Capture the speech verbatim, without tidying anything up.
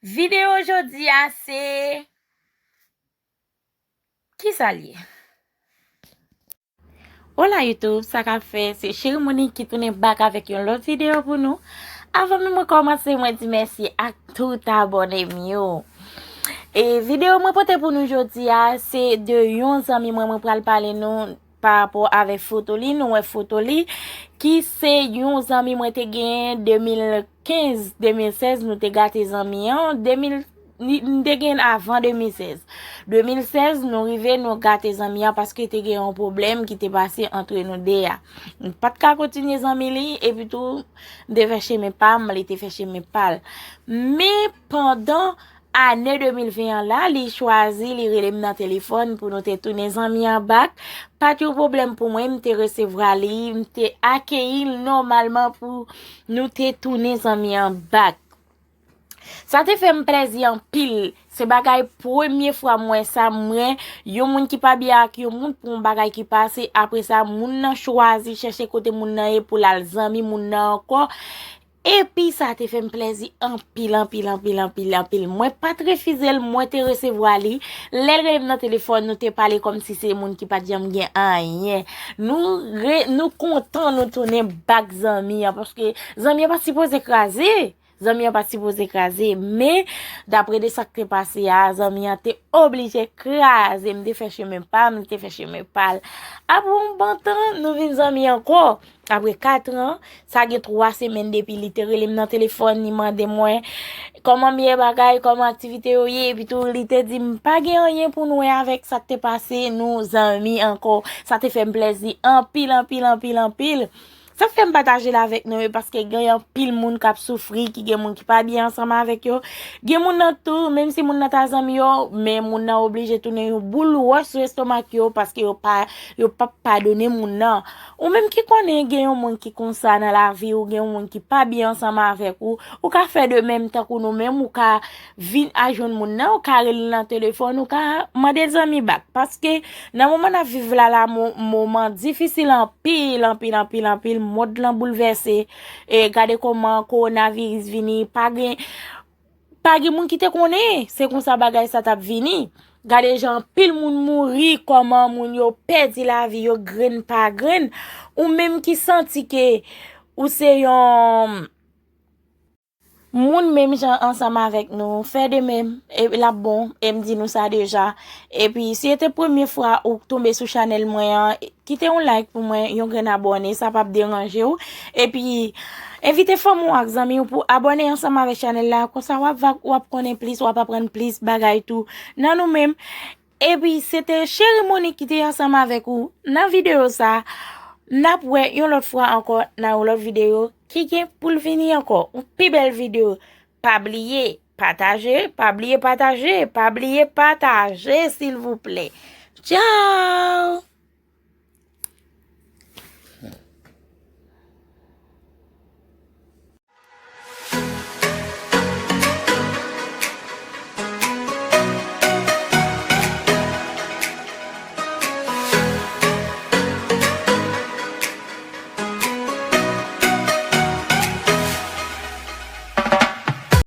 Videyo jodi a se, kisa l ye? Hola YouTube, sa k ap fèt? Se Cheri Monique ki tounen back avèk yon lòt videyo pou nou. Avan menm mwen kòmanse, mwen di mèsi ak tout abòne m yo. E videyo mwen pote pou nou jodi a, se de yon zanmi mwen, mwen pral pale nou pa rapò avèk foto li, nou wè foto li, ki se yon zanmi mwen te genyen de mil kenz, de mil sèz, nou te gate zanmi an, de mil, ni- n te genyen avan de mil sèz. De mil sèz, nou rive, nou gate zanmi an paske te gen yon pwoblèm ki te pase antre nou de a. M pa t ka kontinye zanmi li, epi tou, m te fè chemen pa m, li te fè chemen pa l. Men pandan ane de mil ven an la, li chwazi, li rele m nan telefòn pou nou te tounen zanmi an back. Pa t yon pwoblèm pou mwen, m te resevwa li, m te akeyi l nòmalman pou nou te tounen zanmi an back. Sa te fè m plèzi anpil. Se bagay premye fwa m wè sa, m wè yon moun ki pa byen ak yon moun pou yon bagay ki pase. Apre sa, moun nan chwazi chèche kote moun nan ye pou l al zanmi moun nan ankò. Epi sa te fè m plèzi anpil, anpil, anpil, anpil, anpil. Mwen pa t refize l, mwen te resevwa li. Lè l rele m nan telefòn, nou te pale kòmsi se moun ki pa t janm gen anyen. Nou re, nou kontan nou tounen back zanmi an, paske zanmi an pa t sipoze kraze. Zanmi an pa t sipoze kraze, men dapre de sa k te pase a, zanmi an te oblije kraze. M te fè chemen pa m, li te fè chemen pa l. Apre yon bon tan, nou vin zanmi ankò. Apre kat an, sa gen twa semèn depi li te rele m nan telefòn, li mande mwen kòman m ye, bagay, kòman aktivite yo ye, epi tou li te di m pa gen anyen pou n wè avèk sa k te pase, nou zanmi ankò. Sa te fè m plèzi anpil, anpil, anpil, anpil. Sa fè m pataje l avèk nou, e paske gen anpil moun k ap soufri, ki gen moun ki pa byen ansanm avèk yo. Gen moun nan tou, menm si moun nan ta zanmi yo, men moun nan oblije tounen yon boul wòch sou estomak yo, paske yo pa, yo p ap padone moun nan. Ou menm ki konnen gen yon moun ki konsa nan lavi ou, gen yon moun ki pa byen ansanm avèk ou, ou ka fè de menm tankou nou menm, ou ka vin a jwenn moun nan, ou ka rele l nan telefòn, ou ka mande l zanmi back. Paske nan moman n ap viv la, la, mo- moman difisil anpil, anpil, anpil, anpil. Mond lan boulvèse. E gade kòman kowonaviris vini, pa gen, pa gen moun ki te konnen se konsa bagay sa t ap vini. Gade jan anpil moun mouri, kòman moun yo pèdi lavi yo grenn pa grenn. Ou menm ki santi ke ou se yon moun menm jan ansanm avèk nou, fè de menm, e l ap bon, e m di nou sa deja. Epi, si se te premye fwa ou tonbe sou chanèl mwen an, kite yon like pou mwen, yon grenn abòne, sa p ap deranje w. Epi, envite fanmi w ak zanmi w pou abòne ansanm avèk chanèl la, konsa w ap va, w ap konnen plis, w ap aprann plis bagay tou nan nou menm. Epi, se te Cheri Monique ki te ansanm avèk ou nan videyo sa. N ap wè yon lòt fwa ankò nan yon lòt videyo ki gen pou l vini ankò. Yon pi bèl videyo. Pa bliye pataje, pa bliye pataje, pa bliye pataje, silvouplè. Tchao!